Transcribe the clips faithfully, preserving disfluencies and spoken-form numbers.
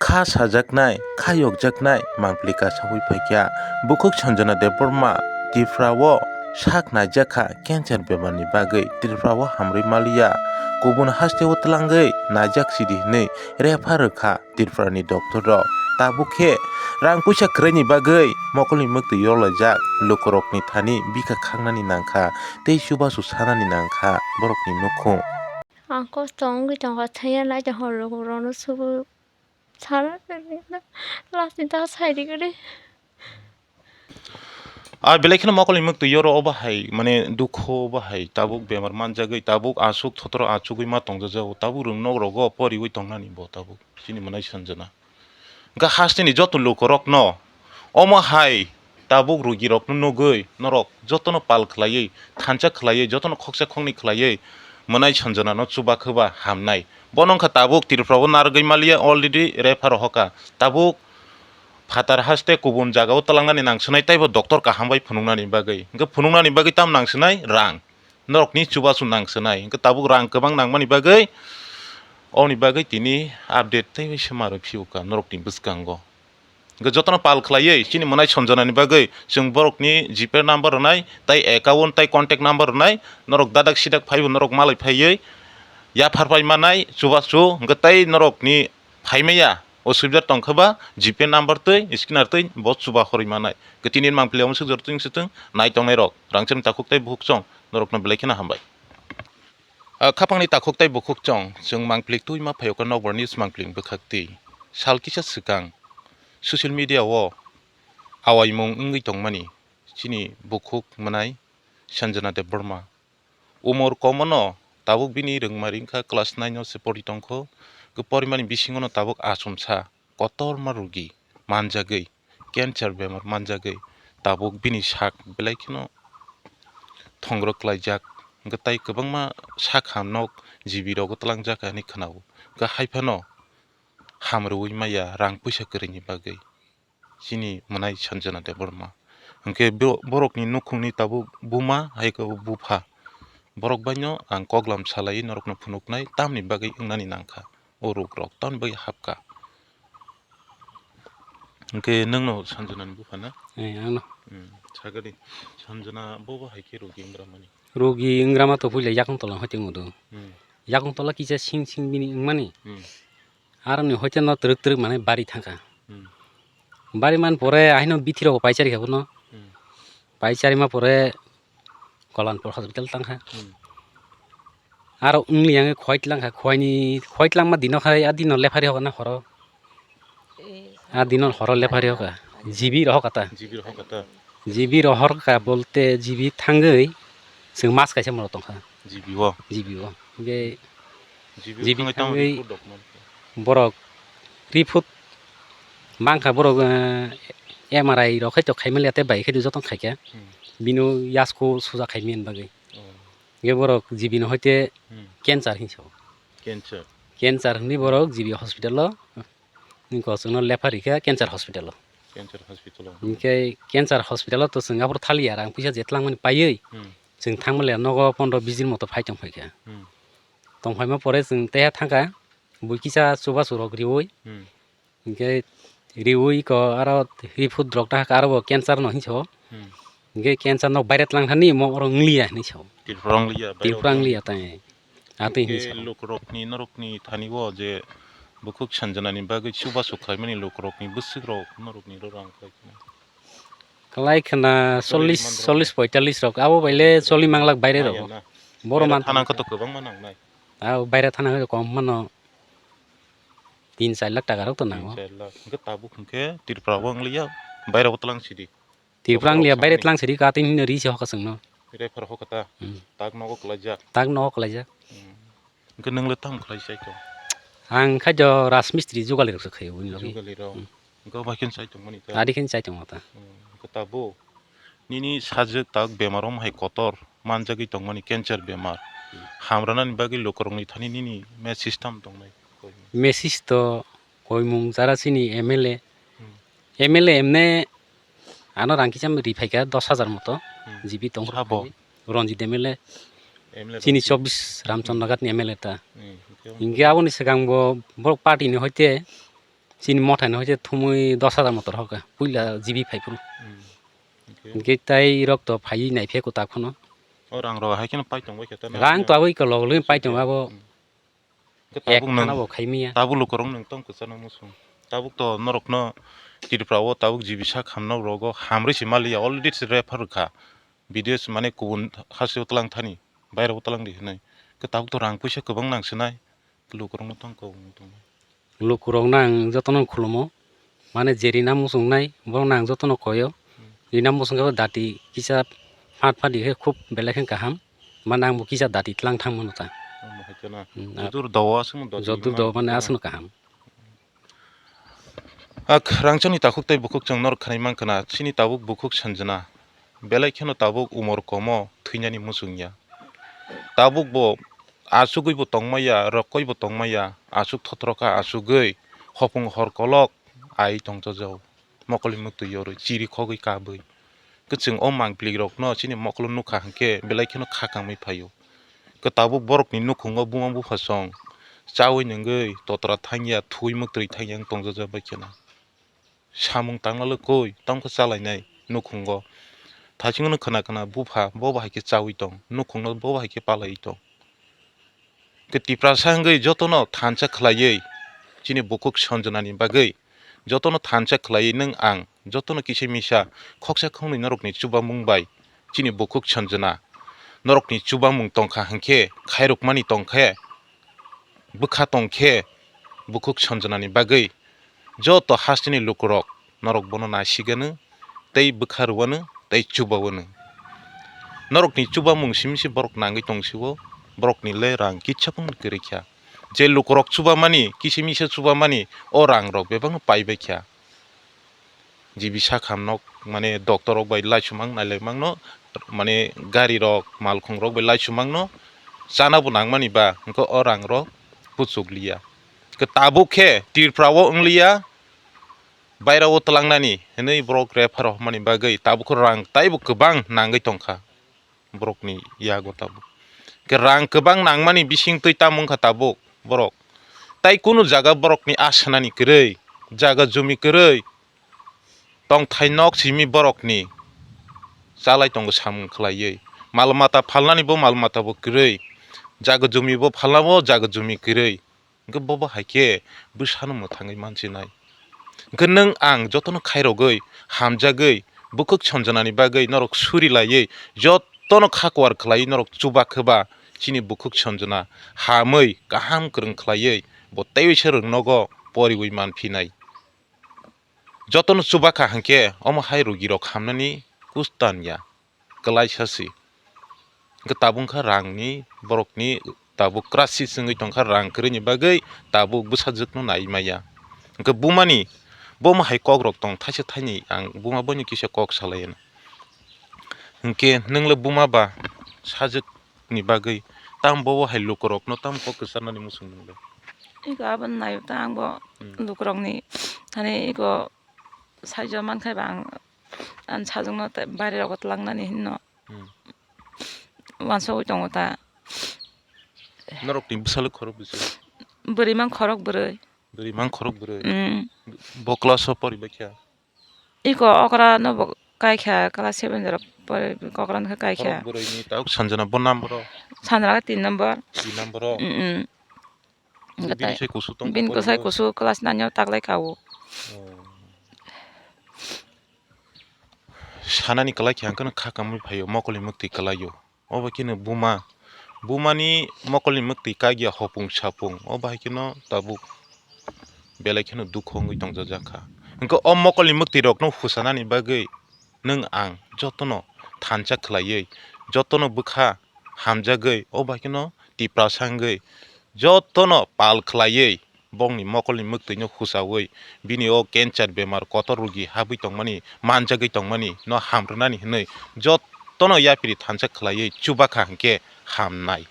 Kha sajaknai, kha yokjaknai mangpili kasawi phaikha. Bukhuk Sanjana Debbarma Tripura o sak naijakha cancer bemarni bagwi. Tripura o hamrwi maliya, kubun hasteo twlangwi naijak sidi hwnwi refer rwkha Tripurani doctor rok. Tabuk khe rang puisa kwrwini bagwi mokolni mwktwi yorlaijak lukurokni thani bikha khangnani nangkha tei chubachu sanani nangkha borokni nukhung. Ang kosto wngwi tongkha, thaiya naitongkha lukurokno subu. Sana last ni ta sai di gari. A belai kheno mokolni mwktwi yoro obo hai, mane dukho obo hai, tabuk bemar manjagwi, tabuk aswk thotoro achugwi ma tongjajago, tabuk rwng nok rogo poriwi tongnani bo tabuk chini mwnai Sanjana. Hwnkhe hasteni joto lukurokno omo hai tabuk rugirokno nugwi norok jotono pal khlaiwi, thansa khlaiwi, jotono khoksa khoknwi khlaiwi mwnai Sanjanano chubakhwba hamnai. Bono wngkha tabuk Tripura o narwgwi maliya, already refer rohoka. Tabuk phatar haste kubun jagao twlangnani nangsinai, teibo doctor kaham bai phunuknani bagwi. Hwnkhe phunuknani bagwi tamo nangsinai? Rang. Norokni chubachu nangsinai. Hwnkhe tabuk rang kwbang nangmani bagwi, oboni bagwi tini update teibo se ma rw phiuka norokni bwskango. Hwnkhe jotono pal khlaiwi chini mwnai Sanjanani bagwi chwng borokni GPay number rwnai, tei account tei contact number rwnai, norok dadak sidak phaibo norok malai phaiwi yaphar pai manai chubachu, hwnkhe tei norokni phaimaya osubida tongkha ba GPay number tei scanner tei bo chuba horwi manai. Hwnkhe tini mangpili omo swk jora twi swtwng nai tongnai rok, rangchakni takhuk tei bukhuk chwng norokno belai kheno hambai. Ah, khapangni takhuk tei bukhuk chwng, chwng mangpili twi ma phaio khe nokbar news mangpili bwkhak twi. Sal kisa swkang social media o awaimung wngwi tongmani chini bukhuk mwnai Sanjana Debbarma. Umor komono tabuk bini rwngmari wngkha class nine o se pori tongkho. Hwnkhe porimani bisingono tabuk achomsa kotorma rugi manjagwi, cancer bemar manjagwi tabuk bini sak belai kheno thongrok klaijak. Hwnkhe tai kwbangma sak ham nok G B rogo twlangjak hinwi khwnao. Hwnkhe haiphano ham rwui maya rang puisa kwrwini bagwi chini mwnai Sanjana Debbarma. Hwnkhe bo-, borokni nukhungni tabuk buma hai khe bupha. Borok baino ang koklam salaiwi norokno phunuknai tamni bagwi wngnani nangkha. O ruk rok tamni bagwi hapkha. Hwnkhe nwngno Sanjana ni bupha na? Eh, ano. Hmm, sagadi. Sanjana bobo hai khe rugi wngramani. Rugi wngramani to puila yakung tola hoi tongmo do. Hmm. Yakung tola kisa sing sing bini wngmani. Hmm. Aroni hoite no twrwk twrwk mane bari thangkha. Hmm. Bari man pore ahino bithi rok paisari kha bono. Hmm. Paisari ma pore Kolanpur hospital tangkha. Hmm. Aro wngli yang khoi tlang kha, khoini, khoi tlang ma dino khai, a dino lephari hokna horo. A dino horo lephari hoka. G B rohok ata. G B rohok ata. G B rohor ka bolte G B thangwi chwng mas kaisa moro tongkha. G B o. G B o. Hingke G B G B thangwi tamo thangwi report rok mankha. Borok report mankha borok, eh, M R I rok khai to khaimaliya tei bai khai to jotono khaikha. Hmm. Bino yasko suja khaimani bagwi. Oh. Hingke borok G B no hoite Hmm. Cancer hinwi sao. Cancer. Cancer hinwi borok G B hospital o, hmm, ni kosongno lephar rikha cancer hospital o. Cancer hospital o. Hingke cancer hospital o to chwng aphuru thaliya rang puisa je twlangmani paiwi. Hmm. Chwng thangmaliya nogo pondro bis din moto phai tong phaikha. Hmm. Tong phaima pore chwng teha thangkha, bui kisa chubachu rok riui. Hmm. Hingke riui ko aro report rok tahaka aro bo cancer no hinso. Hmm. Hingke cancer no baire tlang thani mo oro ngliya hinwi sao. Tripura ngliya, baire Tripura tlang. Ngliya tai. Atwi hinwi Hingke sao. Lukurokni, norokni thani o je bukhuk sanjanani bagwi chubachu khlaimani lukurokni bwswk rok norokni rorang khlai khna. Khlai khna Choli chollish, man rok. Chollish poitallish rok. Abo baile choli manglak baire rok. Maya na. Boro Baire man thana khe to kwbangma nangnai. Abo baire thana khe kom mano. Tin char lakh taka rok to nango. Tin char lakh. Hingke tabuk hingke Tripura o wng liya, baire o tlang sidi. Tripura wng liya, baire tlang sidi, katin hino ri se hoka chwngno. Refer hoka ta? Hmm. Tak nogo kwlaijak? Tak nogo kwlaijak. Hmm. Hingke nwng le tamo khlai chai tong? Ang khajo rajmistri jugali rok se khaio, wngwi logi. Jugali rok. Hmm. Hingke bai khe chai tongmani ta? Adi khe chai tongo ta. Hmm. Hingke tabuk? Nini sajwk tak bemar wng hai kotor manjagwi tongmani cancer bemar. Hamranani bagwi lukurokni thani nini message tamo tongnai? Message to koimung jara chini M L A. Hmm. M L A emne ano rang kisa ri phaikha dos hajar moto. Hmm. G B tong Sabo? Ranjit M L A. M L A chini Ranjit. Chobbish Ramchandra Ghat ni M L A ta. Hmm, okay. Hingke aboni swkang bo borok party ni hoite Chini mothai no hoi je thumui dos hajar motor hoka. Puila G B phai phuru. Hmm. Okay. Hingke tai rok to phai nai phe kutak phano. O rang rok hai kheno pai tong bai khe ta na. Rang to aboi ko log loi pai tong abo. Hmm. Khe ek tabuk nang, thana bo khai miya. Tabuk lukurok nang tong kwchana muchung. Tabuk to norok no Tripura o tabuk G B sak ham nok rogo hamri si maliya, already si refer kha. Videos mane kubun hasteo tlang thani, bairao tlang di hinwi. Khe tabuk to rang puisa kwbang nang sinai. Lukurokno tong kok wng tong. Lukurokno ang jotono khulumo, mane je rina muchungnai, borokno ang jotono koyo. Hmm. Rina muchungkhe bo dati kisa phat phat di khe khub belai khe kaham, mane ang bo kisa dati tlang thang mano ta. Omo hai kheno. Hmm, a-, jodur dawa aswkno dati jodur dawa mane aswkno kaham. Ak rangchakni takhuk tei bukhuk chwng norok khnai mankha na, chini tabuk bukhuk Sanjana. Belai kheno tabuk umor komo thwinani muchung ya. Tabuk bo achugwi bo tongmaya, rokoi bo tongmaya, achuk thothro kha achugwi hopung hor kolok ai tongchajao. Mokolni mwktwi yorwi chiri khogwi kabwi. Kwchwng o mangpili rokno chini mokolo nukha hwnkhe belai kheno kha kangwi phaio. Khe tabuk borokni nukhungo buma bupha song chaui nungwi totra thangya, thuwi mwktwi thangya wng tongjaja bai kheno. Samung tangna lwkui tamkhe chalainai nukhungo. Thaichingno khna khna bupha bo bahai khe chaui tong, nukhungno bo bahai khe palaiwi tong. Khe Tiprasa wngwi jotono thansa khlaiwi chini bukhuk Sanjanani bagwi jotono thansa khlaiwi nwng ang jotono kisa misa khoksa khoknwi norokni chubamung bai chini bukhuk Sanjana norokni chubamung tongkha hwnkhe khairokmani tongkhe bwkha tongkhe bukhuk Sanjanani bagwi joto hasteni lukurok norok bono naisigano tei bwkha rwano tei chubawano. Norokni chubamung simi se borok nangwi tongsiwo, borokni le rang kisa phano kwrwi kha. Je lukurok chubamani, kisa misa chubamani, o rangrok bebakno paibai kha. G B sak ham nok, mane, doctor rok bai laisumang nailaimangno, mane, gari rok, malkhung rok bai laisumangno chana bo nangmani ba, hwnkhe o rangrok puchukliya. Khe tabuk khe Tripura o wngliya, baira o twlangnani hinwi borok refer rok hwnmani bagwi tabuk khe rang taibo kwbang nangwi tongkha. Borokni yago tabuk. Khe rang kwbang nangmani bisingtwi tamo wngkha tabuk borok. Tai kunu jaga borokni asanani kwrwi, jaga jumi kwrwi, tongthai nok simi borokni chalai tongo samung khlaiwi. Mal mata phalnani bo mal mata bo kwrwi, jaga jumi bo phalna bo jaga jumi kwrwi. Hwnkhe bobo hai khe bwsano mwthangwi mansinai. Hwnkhe nwng ang jotono khairogwi, hamjagwi, bukhuk Sanjanani bagwi norok suri laiwi, jotono kha kuar khlaiwi norok chuba khe ba chini bukhuk Sanjana hamwi kaham kwrwng khlaiwi bo teiwi se rwng nogo poriwi manphinai. Jotono chuba kha hwnkhe omo hai rugirok hamnani kustan ya. Kwlaisa se. Hwnkhe tabuk wngkha rangni, borokni tabuk crisis wngwi tongkha, rang kwrwini bagwi tabuk bwsajwkno nai maya. Hwnkhe bumani, bomo hai kokrok tong thaisa thaini, ang buma boino kisa kok salaiyano. Hwnkhe nwngla buma ba sajwkni bagwi tamo bobo hai lukurokno tamo kok kwcharnani muchung nwngle? Iko aboni naio ta ang bo Hmm. lukurokni thani iko saijo mankhe ba ang, ang sajwkno tei baire rogo twlangnani hinno Hmm. wansugwi tongo ta. Norokni bwsalo khorok bwswi? Bwrwi mang khorok bwrwi. Bwrwi mang khorok bwrwi? Hmm. Bo class o poribaikha? Iko okra no bo kaikha class seven jora pori okra no kaikha. Khorok bwrwi ni tabuk Sanjana bo number o? Sanjana khe tin number. Tin number o? Hmm, hmm. Bini Gatai. Sai kusu tong Bini kha kwsai poribo? Kusu class nine o taklai ka o. Oh. Sanani kwlai khe ang kheno kha kamwi phaio, mokolni mwktwi kwlaio. Obo kheno buma, bumani mokolni mwktwi kagya hopung sapung, obo hai kheno tabuk belai kheno dukhu wngwi tongjak kha. Hwnkhe o mokolni mwktwi rokno husanani bagwi nwng ang jotono thansa khlaiwi, jotono bwkha hamjagwi, obo hai kheno Tiprasa wngwi jotono pal khlaiwi, bongni mokolni mwktwino huchawi, bini o cancer bemar kotor rugi habwi tongmani, manjagwi tongmani no hamrwnani hwnwi jotono yapri thansa khlaiwi chubakha hwnkhe hamnai.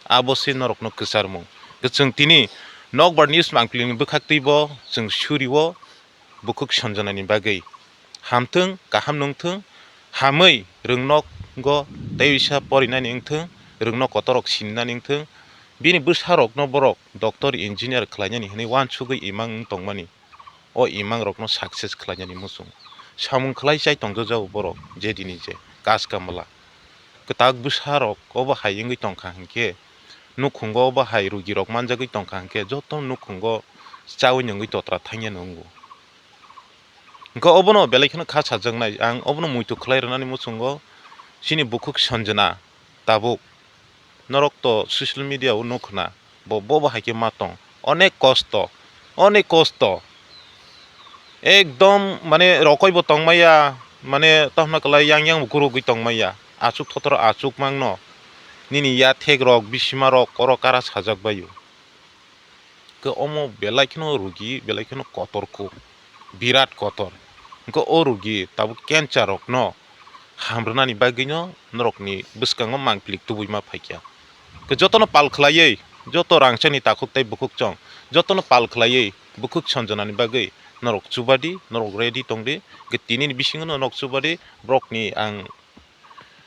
Abo se norokno kwcharmung. Chwng tini Nokbar News mangpilini bwkhaktwibo chwng surio bukhuk Sanjanani bagwi. Hamthwng, kaham nungthwng, hamwi rwngnogo tei uisa porinani wngthwng, rwngno kotorrok sininani wngthwng, bini bwsarokno borok doctor, engineer khlainani hwnwi uansugwi imang wng tongmani. o imang rokno success khlainani muchung. Samung khlai chai tongjago borok je dini je kas kamla. Kwtak bwsa rok obo hai wngwi tongkha hinkhe nukhungo obo hai rugi rok manjagwi tongkha hinkhe joto nukhungo chaui nungwi totra thangya nungo. Hinkhe obono belai kheno kha sajaknai, ang obono muitu khlai rwnani muchungo chini bukhuk Sanjana tabuk norok to social media o nukho na, bo, bo bo hai khe ma tong, onek kosto, onek kosto, ekdom mane rokoi bo tongmaya, mane tongna kwlai yang yang bo gurugwi tongmaya, achuk thothor achuk mangno, nini yathek rok, bisima rok oro kara sajak baio. Khe omo belai kheno rugi, belai kheno kotor kuk, birat kotor. Hwnkhe o rugi tabuk cancer rokno hamrwnani bagwino norokni bwskango mangpili tubui ma phaikha. Khe jotono pal khlaiwi, joto rangchakni takhuk tei bukhuk chwng, jotono pal khlaiwi bukhuk Sanjanani bagwi norok chubadi, norok ready tongdi. Khe tinini bisingo norok chubadi, borokni ang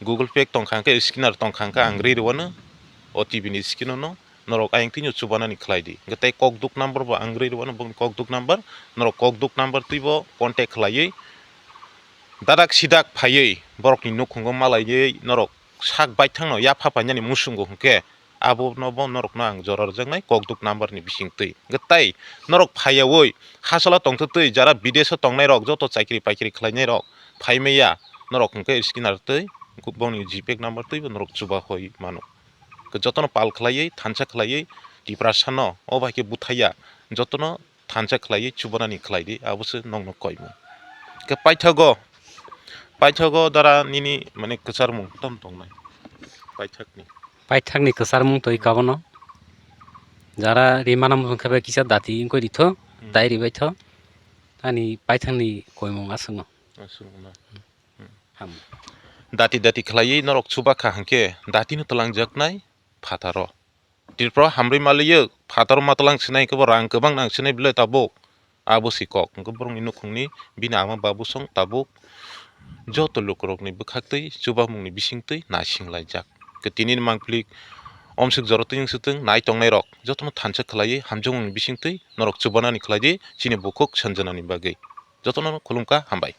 Google Pay tongkha hwnkhe, scanner tongkha hwnkhe ang ri rwano, O T P ni screen-o no norok ayang twi no chubanani khlai di. Hwnkhe tei kokduk number bo ang ri rwano, boni kokduk number, norok kokduk number twi bo contact khlaiwi dadak sidak phaiwi borokni nukhungo malaiwi norok sak baithangno yapha painani muchungo hwnkhe, abono bo norokno ang jora rwjaknai kokduk number ni bising twi. Hwnkhe tei norok phaiyawi hachalo tongtwtwi jara bidesh o tongnai rok, joto chakri pakri khlainai rok phaimaya, norok hwnkhe scanner twi boni GPay number twi bo norok chuba hoi mano. Jotono pal khlaiwi, thansa khlaiwi, Tiprasano o bai khe buthaiya, jotono thansa khlaiwi chubanani khlai di, abo se nokno koimung. Khe paithago, paithago dara nini mane kwcharmung tam tongnai paithakni. Paithakni kwcharmung twi kabono. Jara rimana mung khe bai kisa dati wngkoi ritho, Hmm. Dai ribaitho. Ani paithakni koimung aswkno. Aswkno. Ham. Dati dati khlaiwi norok chubakha hwnkhe datino twlangjaknai phataro. Tripura hamrwi maliyo phataro ma twlang sinai hwnkhe bo rang kwbang nang sinai belai tabuk. Abo si kok hwnkhe borokni nukhungni bini ama babu song tabuk joto lukurokni bwkhaktwi chubamungni bisingtwi naisinglaijak. Khe tinini mangpili omswk jora twi wngswtwng nai tongnairok jotono thansa khlaiwi hamjakmungni bisingtwi norok chubanani khlai di chini bukhuk Sanjanani bagwi. Jotono khulumkha, hambai.